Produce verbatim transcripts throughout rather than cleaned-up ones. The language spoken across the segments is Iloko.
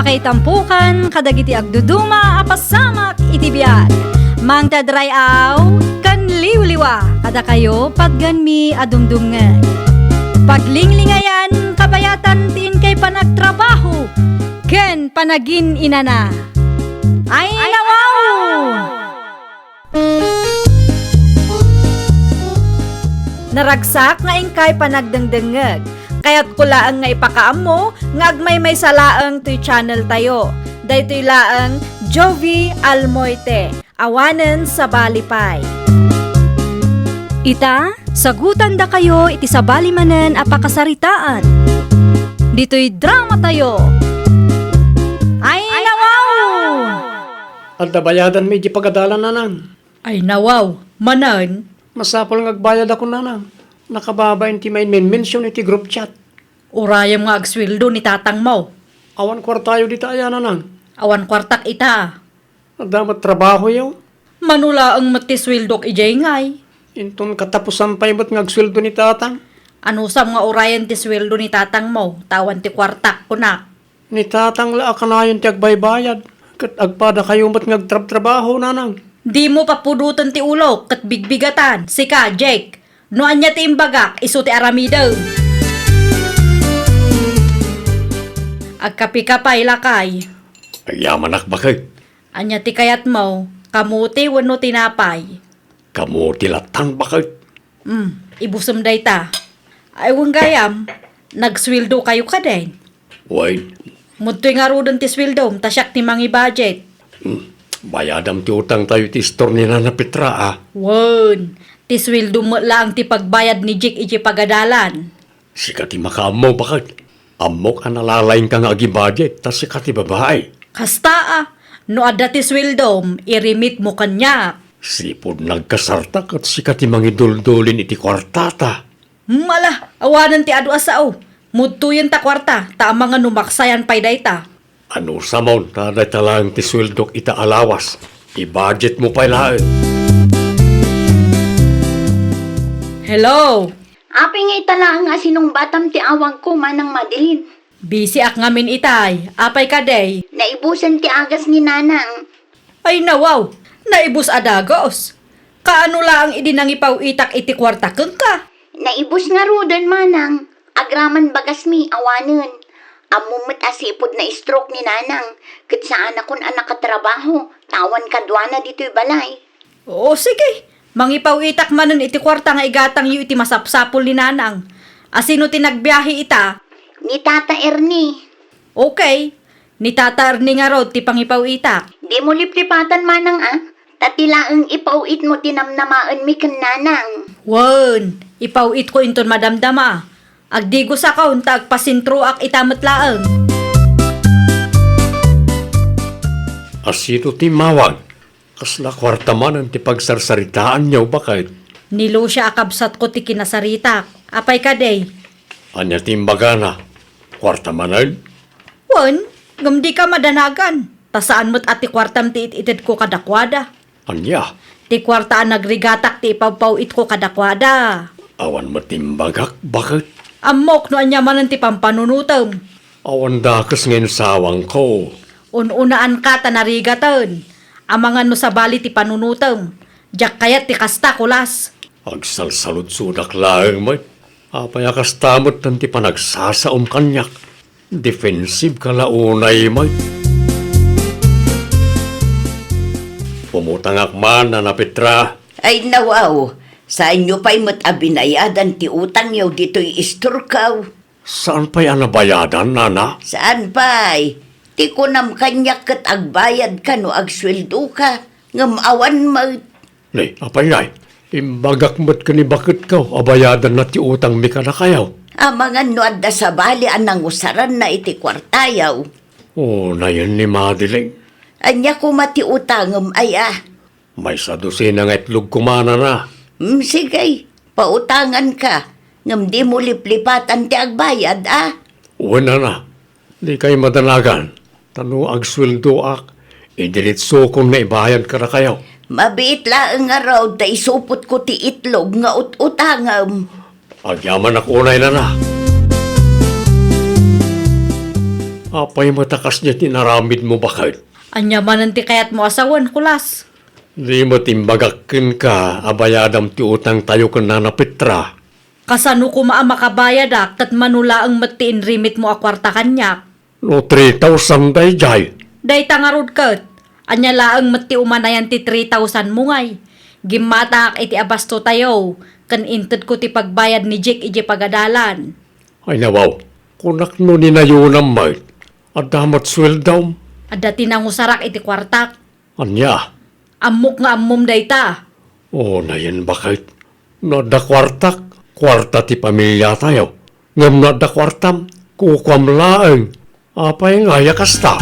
Ay tampukan kadagiti agduduma a pasamak iti biag. Mangted ray-aw ken liwliwa kadakayo patgenmi a dumdumngeg. Paglinglingayan, kabayatan ti inkay panagtrabaho ken panagin-inana. Ay, nawaw! Naragsak nga inkay panagdengdengngeg. Kayatko laeng nga ipakaammo nga agmaymaysa laeng toy channel tayo. Daytoy laeng Jovie Almoite, awanen sabali pay. Ita, sagutandakayo iti sabali manen a pakasaritaan. Ditoy drama tayo. Ay, nawaw! Adda bayadanmi iti pagadalan, Nanang. Ay, nawaw, manen? Masapul nga agbayadakon, Nanang. Nakababain ti main-mention iti group chat. Urayem nga agsueldo ni tatangmo. Awan kuartayo dita aya, Nanang. Awan kuartak ita. Adda met trabahoyo. Mano laeng met ti sueldok idiay ngay. Inton katapusan pay met nga agsueldo ni tatang. Anusam nga urayen ti sueldo ni tatangmo, ta awan ti kuartak, kunak. Ni tatang la a kanayon ti agbaybayad, ket agpadakayo met nga agtrabtrabaho, Nanang. Dimo papudoten ti ulok ket bigbigatan. Sika, Jake, no ania ti imbagak, isu ti aramidem. Agkapika pay, lakay. Agyamanak, baket. Ania ti kayatmo? Kamote wenno tinapay? Kamote latta, baket. Hmm, ibusem dayta. Ay, wen gayam, nagsueldokayo kadi? Wen. Mudtoy ngaruden ti sueldom, ta siak ti mangi-budget. Hmm, bayadam ti utangtayo iti istor ni Nana Petra, a. Wen, ti sueldom met laeng ti pagbayad ni Jake iti pagadalan. Sika ti makaammo, baket. Ammok a nalalaingka nga agi-budget, ta sika ti babai. Kasta a, no adda ti sueldom, iremitmo kaniak. Sipud nagkasarta ket sika ti mangiduldulin iti kuartata. Hmm, ala, awanen ti adu a sao. Mudtoyen ta kuarta, ta amangan no maksayan pay dayta. Anusamon, ta dayta laeng ti sueldok ita a lawas. I-budgetmo pay laeng. Hello? Apay nga ita laeng a sinungbatam ti awagko, Manang Madeline? Bisiak ngamin itay. Apay kadi? Naibusen ti agas ni Nanang. Ay, nawaw! Naibus a dagus! Kaano laeng idi nangipaw-itak iti kuarta kenka? Naibus ngaruden, Manang. Agraman bagasmi, awanen. Ammom met a sipud na-stroke ni Nanang, ket saanakon a nakatrabaho, ta awan kaduana ditoy balay. Oo, sige. Mangipaw-itak manen iti kuarta nga igatangyo iti masapsapul ni Nanang. A sino ti nagbiahe ita? Ni Tata Ernie. Okay. Ni Tata Ernie ngarud ti pangipaw-itak. Dimo liplipatan, Manang, a. Ta ti laeng ipaw-itmo ti namnamaenmi ken Nanang. Wen, ipaw-itko inton madamdama. Agdigusakon ta agpasentroak ita met laeng. A sino ti immawag? Kasla kuarta manen ti pagsarsaritaanyo, baket? Ni Lucia a kabsatko ti kinasaritak. Apay kadi? Ania ti imbagana? Kuarta manen? Wen, ngem dika madanagan, ta saan met a ti kuartam ti it-itedko kadakuada. Ania? Ti kuarta a nagrigatak ti ipawpaw-itko kadakuada. Awan met imbagak, baket? Ammok no ania manen ti pampanunotem. Awan dakes nga insawangko. Un-unaanka ta narigaten. Amangan no sabali ti panunotem. Diak kayat ti kasta, kulas. Agsalsaludsodak laeng met. Apay a kasta metten ti panagsasaom kaniak? Defensive ka la unay met. Umutangak man, Nana Petra. Ay, nawaw, saanyo pay met a binayadan ti utangyo ditoy istorkaw? Saan pay a nabayadan, Nana? Saan pay? Ti kunam kaniak ket agbayadka no agsueldoka, ngem awan met. Ni, apay ngay? Imbagak met ken ni baketko a bayadanna ti utangmi kadakayo. Amangan no adda sabali a nangusaranna iti kuartayo. Unayen ni Madeline. Ania koma ti utangem aya? Maysa dosena nga itlog koma, Nana. Hmm, sige, pautanganka, ngem dimo liplipatan ti agbayad, a? Wen, Nana. Dikay madanagan, ta no agsueldoak, idiretsokon nga ibayad kadakayo. Mabiit laeng ngarud ta isupotko ti itlog nga ut-utangem. Agyamanak unay, Nana. Apay met a kasdiay ti inaramidmo, baket? Ania manen ti kayatmo a sawen, Kulas? Di met imbagak kenka a bayadam ti utangtayo ken Nana Petra. Kasano koma a makabayadak ket mano laeng met ti inrimitmo a kuarta kaniak? No three thousand daydiay. Dayta ngarud ket, ania laeng met ti umanayan ti three thousand mo ngay? Gimmatangak iti abastotayo, ken intedko ti pagbayad ni Jake idiay pagadalan. Ay nawaw, kunak no ni nayunam met, adda met sueldom? Adda ti nangusarak iti kuartak. Ania? Ammok nga ammom dayta. O, nayen baket. No adda kuartak, kuarta ti pamiliatayo. Ngem no adda kuartam, kukuam laeng. Apay ngay a kasta?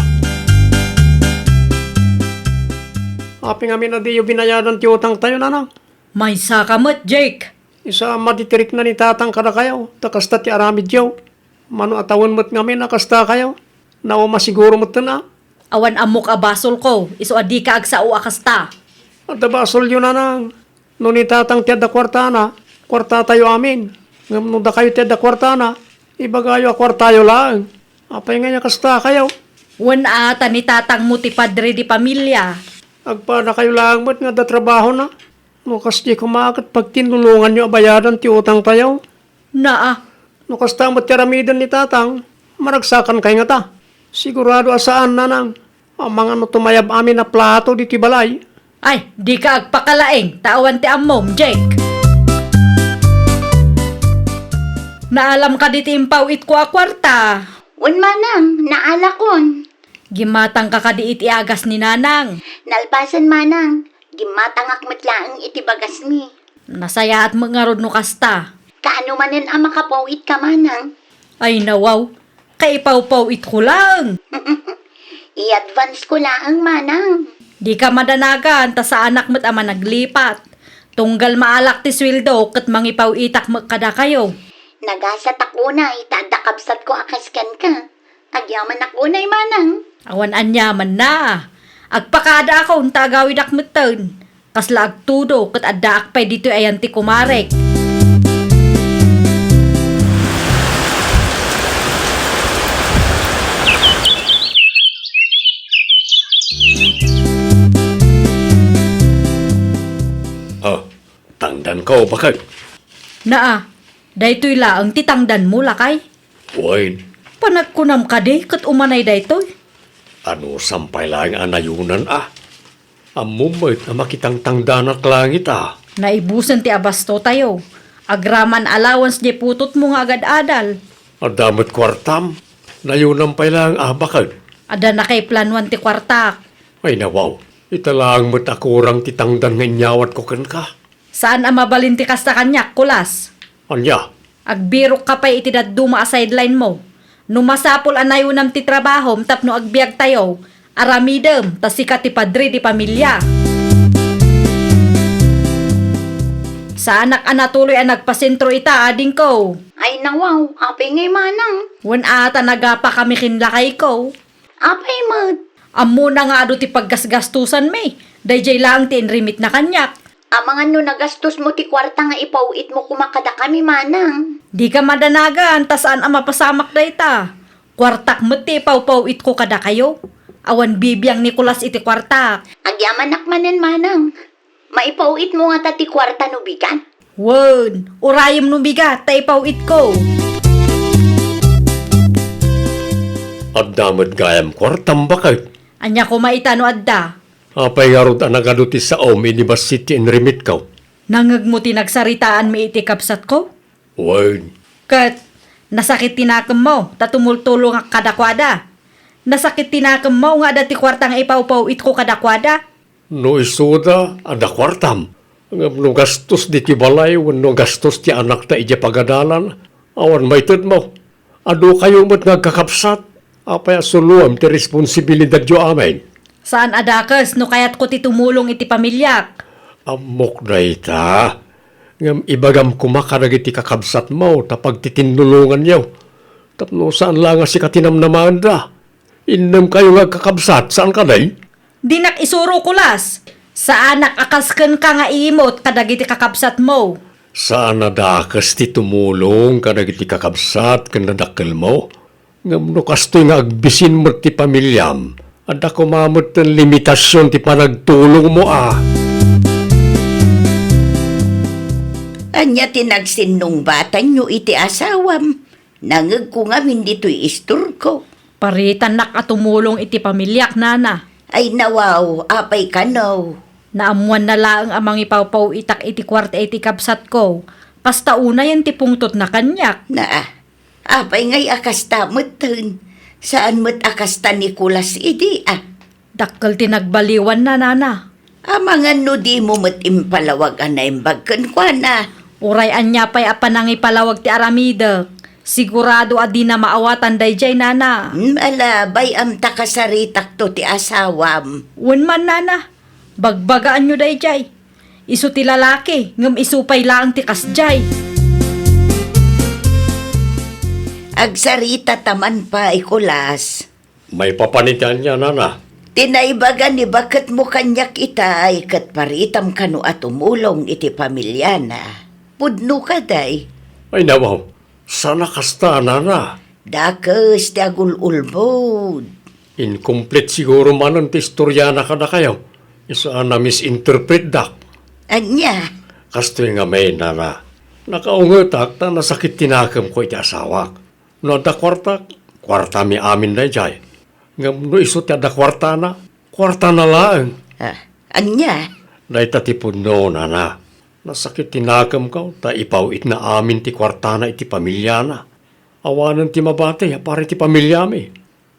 Apay ngamin a diyo binayadan ti utangtayo, nanang? Maysaka met, Jake. Isu a matitirikna ni tatang kadakayo, ta kasta ti aramidyo. Mano a tawen met ngamin a kastakayo? Nauma siguro metten a. Awan ammok a basolko, isu a dika agsao a kasta. Adda basolyo, nanang. No ni tatang ti adda kuartana, kuartatayo amin. Ngem no dakayo ti adda kuartana, ibagayo a kuartayo laeng. Apay ngay a kastakayo? Wen a, ta ni tatangmo ti padre di pamilia. Agpadakayo laeng met nga adda trabahona. No kasdi koma ket pagtinnulonganyo a bayadan ti utangtayo. Naa. No kasta met ti aramiden ni tatang, maragsakan kay ngata. Sigurado a saan, nanang. Amangan no tumayab amin a plato ditoy balay. Ay, dika agpakalaing, ta awan ti ammom, Jake. Naalam kadi ti impaw-itko a kuarta? Wen, manang, naalakon. Gimmatangka kadi iti agas ni nanang? Nalpasen, manang. Gimmatangak met laeng iti bagasmi. Nasayaat met ngarud no kasta. Kaano manen a makapaw-itka, manang? Ay, nawaw. Kaipawpaw-itko laeng. I-advance ko laeng, manang. Dika madanagan, ta saanak met a managlipat. Tunggal maalak ti sueldo ket mangipaw-itak met kadakayo. Nagasatak unay ta adda kabsatko a kas kenka. Agyamanak unay, manang. Awan aniamanna. Agpakadaakon ta agawidak metten. Kasla agtudo ket addaak pay ditoy ayan ti kumarek. Ah, tangdanko, baket. Naa, daytoy laeng ti tangdanmo, lakay? Wen. Panagkunam kadi ket umanay daytoy? Anusam pay laeng a nayunan a. Ammom met a makitangtangdanak langit a. Naibusen ti abastotayo. Agraman allowance diay putotmo nga agad-adal. Adda met kuartam. Nayunam pay laeng a, baket. Adda nakaiplanuan ti kuartak. Ay nawaw. Ita laeng met a kurang ti tangdan nga inyawatko kenka. Saan a mabalin ti kasta kaniak, Kulas. Ania? Agbirokka pay iti dadduma a sideline mo. No masapul a nayunam ti trabahom tapno agbiagtayo, aramidem ta sika ti padre di pamilia. Saanak a natuloy a nagpasentro ita, adingko. Ay nawaw, apay ngay manang? Wen a, ta nagapakami ken lakayko. Apay met? Ammona nga adu ti paggasgastosanmi. Daydiay laeng ti inrimitna kaniak. Amangan no nagastosmo ti kuarta nga ipaw-itmo koma kadakami, manang. Dika madanagan, ta saan a mapasamak dayta. Kuartak met ti ipawpaw-itko kadakayo. Awan bibiang ni Kulas iti kuartak. Agyamanak manen, manang. Maipaw-itmo ngata ti kuarta no bigat? Wen, urayem no bigat ta ipaw-itko. Adda met gayam kuartam, baket. Ania koma ita no adda? Apay ngarud a nagadu ti saom idi bassit ti inrimitko? Nangngegmo ti nagsaritaanmi iti kabsatko? Wen. Ket, nasakit ti nakemmo, ta tumultulongak kadakuada. Nasakit ti nakemmo nga adda ti kuarta nga ipawpaw-itko kadakuada. No isuda, adda kuartam. Ngem no gastos ditoy balay wenno gastos ti anakta idiay pagadalan, awan maitedmo. Adukayo met nga agkakabsat. Apay a suloem ti responsibilidadyo amin? Saan a dakes no kayatko ti tumulong iti pamiliak. Ammok dayta. Ngem ibagam koma kadagiti kakabsatmo ta pagtitinnulonganyo. Tapno saan la nga sika ti namnamaenda. Innem kayo nga agkakabsat, saan kadi? Dinak isuro, Kulas. Saanak a kas kenka nga iimut kadagiti kakabsatmo. Saan a dakes ti tumulong kadagiti kakabsat ken nadakkelmo. Ngem no kastoy nga agbisin met ti pamiliam, adda koma metten limitasion ti panagtulongmo a. Ania ti nagsinnungbatanyo iti asawam? Nangegko ngamin ditoy istorko. Paritannak a tumulong iti pamiliak, nana. Ay nawaw, apay kano? Naammoanna laeng a mangipawpaw-itak iti kuarta iti kabsatko. Kasta unayen ti pungtotna kaniak. Naa, apay ngay a kasta metten? Saan met a kasta ni Kulas idi a? Dakkel ti nagbaliwanna, nana. Amangan no dimo met impalawag a naimbag kenkuana. Uray ania pay a panangipalawag ti aramidek, sigurado a dina maawatan daydiay, nana. Hmm, ala, bay-am ta kasaritakto ti asawam. Wen man, nana. Bagbagaanyo daydiay. Isu ti lalaki, ngem isu pay laeng ti kasdiay. Agsaritata man pay, Kulas. Maipapan iti ania, nana? Ti naibaga ni baketmo kaniak itay ket paritam kano a tumulong iti pamiliana. Pudno kadi? Ay, nawaw. Saan a kasta, nana? Dakes ti agul-ulbod. Incomplete siguro manen ti istoriana kadakayo. Isu a na-misinterpretdak. Ania? Kastoy ngamin, nana. Nakaungetak ta nasakit ti nakemko iti asawak. No adda kuartak, kuartami amin daydiay. Ngem no isu ti adda kuartana, kuartana laeng. Ah, ania? Dayta ti pudno, nana. Nasakit ti nakemko ta ipaw-itna amin ti kuartana iti pamiliana. Awanen ti mabati a para iti pamiliami.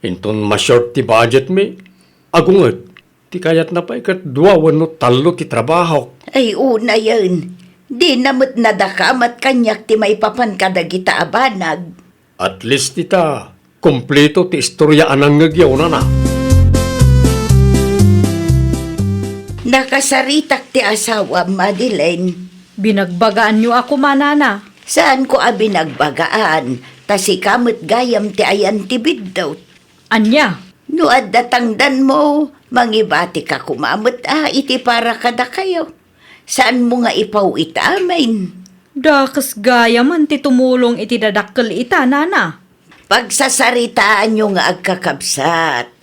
Inton ma-short ti budgetmi, agunget. Ti kayatna pay ket dua wenno tallo ti trabahok. Ay, unayen, dina met nadakamat kaniak ti maipapan kadagita a banag. At least ita, kompleto ti istoria a nangngegyo, nana. Nakasaritak ti asawam, Madeline. Binagbagaanyo a koma, nana. Saanko a binagbagaan, ta sika met gayam ti ayan ti biddut. Ania? No adda tangdanmo, mangibatika koma met a iti para kadakayo. Saanmo nga ipaw-it amin. Dakes gayam ti tumulong iti dadakkel ita, nana. Pagsasaritaanyo nga agkakabsat.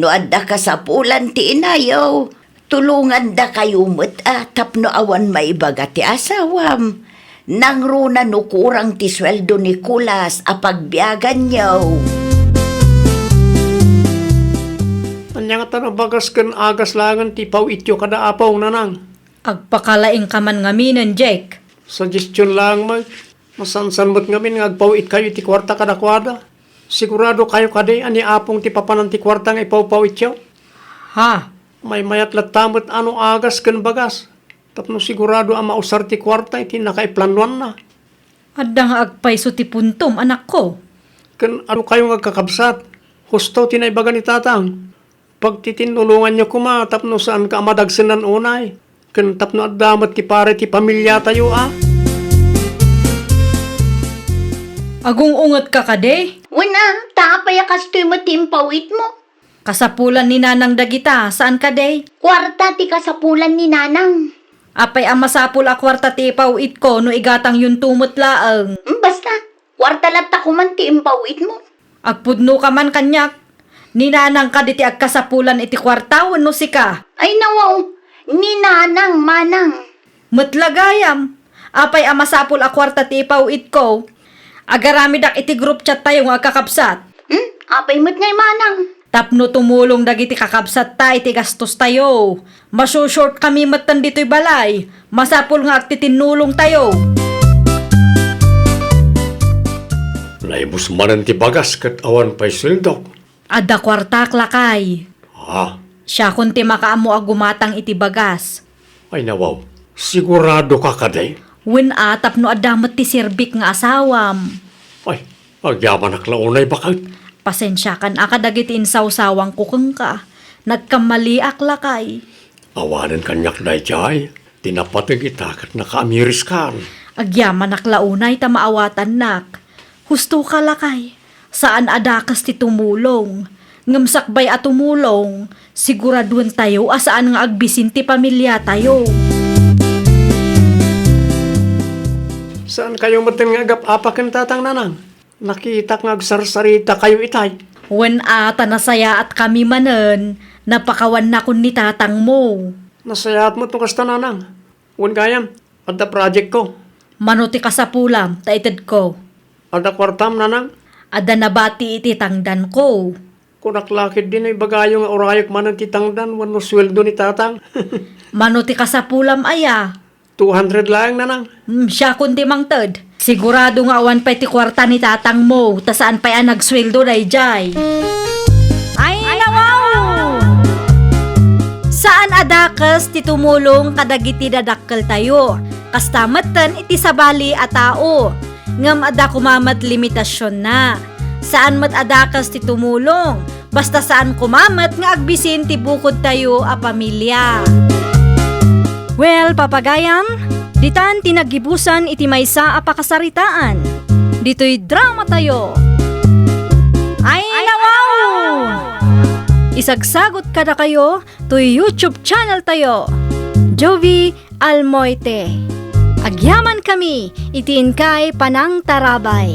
No adda kasapulan ti inayo, tulongandakayo met a tapno awan maibaga ti asawam. Nangruna no kurang ti sueldo ni Kulas a pagbiaganyo. Ania ngata no bagas ken agas laengen ti ipaw-ityo kada Apong, nanang? Agpakalaingka man ngaminen, Jake. Suggestion laeng met. Masansan met ngamin nga agpaw-itkayo iti kuarta kadakuada. Siguradokayo kadi a ni Apong ti papanan ti kuarta nga ipawpaw-ityo? Ha? Maymayat latta met a no agas ken bagas, tapno sigurado a mausar ti kuarta iti nakaiplanoanna. Adda nga agpayso ti puntom, anakko. Ken adu kayo nga agkakabsat, husto ti naibaga ni Tatang. Pagtitinnulonganyo koma tapno saanka a madagsenan unay, ken tapno adda met ti para iti pamiliatayo a. Agung-ungetka kadi? Wen a, ta apay a kastoy met ti impaw-itmo? Kasapulan ni Nanang dagita, saan kadi? Kuarta ti kasapulan ni Nanang. Apay a masapul a kuarta ti ipaw-itko no igatangyonto met laeng? Mm, basta, kuarta latta koman ti impaw-itmo. Agpudnoka man kaniak. Ni Nanang kadi ti agkasapulan iti kuarta wenno sika? Ay, nawaw, ni Nanang, manang. Met la gayam, apay a masapul a kuarta ti ipaw-itko? Agaramidak iti group chat tayo nga agkakabsat. Hmm? Apay met ngay, manang? Tapno tumulong dagiti kakabsatta iti gastostayo. Masu-short kami metten ditoy balay. Masapul nga agtitinnulong tayo. Naibus manen ti bagas ket awan pay sueldok. Adda kuartak, lakay. Ah. Siakon ti makaammo a gumatang iti bagas. Ay, nawaw. Siguradoka kadi? Wen a, tapno adda met ti serbik nga asawam. Ay, agyamanak la unay baket. Pasensiakan a kadagiti insawsawangko kenka. Nagkammaliak, lakay. Awanen kaniak daydiay. Ti napateg ita ket nakaamiriskan. Agyamanak la unay ta maawatannak. Hustoka, lakay. Saan a dakes ti tumulong. Ngem sakbay a tumulong, siguraduentayo a saan nga agbisin ti pamiliatayo. Saankayo metten nga agap-apa ken tatang, nanang? Nakitak nga agsarsarita kayo itay. Wen a, ta nasayaatkami manen, napakawanna kun ni tatangmo. Nasayaat met no kasta, nanang. Wen gayam, adda project ko. Mano ti kasapulam, ta itedko. Adda kuartam, nanang? Adda nabati iti tangdanko. Kunak la ketdi no ibagayo nga urayek manen ti tangdan wenno sueldo ni tatang. Mano ti kasapulam aya? Two hundred laeng, nanang. Hmm, siakon ti mangted. Sigurado nga awan pay ti kuarta ni tatangmo, ta saan pay a nagsueldo daydiay. Ay, nawaw! Saan a dakes ti tumulong kadagiti dadakkeltayo. Kasta metten iti sabali a tao. Ngem adda koma met limitasionna. Saan met a dakes ti tumulong. Basta saan koma met nga agbisin ti bukodtayo a pamilya. Well, papagayam, ditan ti naggibusan iti maysa a pakasaritaan. Ditoy dramatayo. Ay, nawaw! Isagsagot kadakayo toy YouTube channeltayo, Jovie Almoite. Agyamankami iti inkay panangtarabay.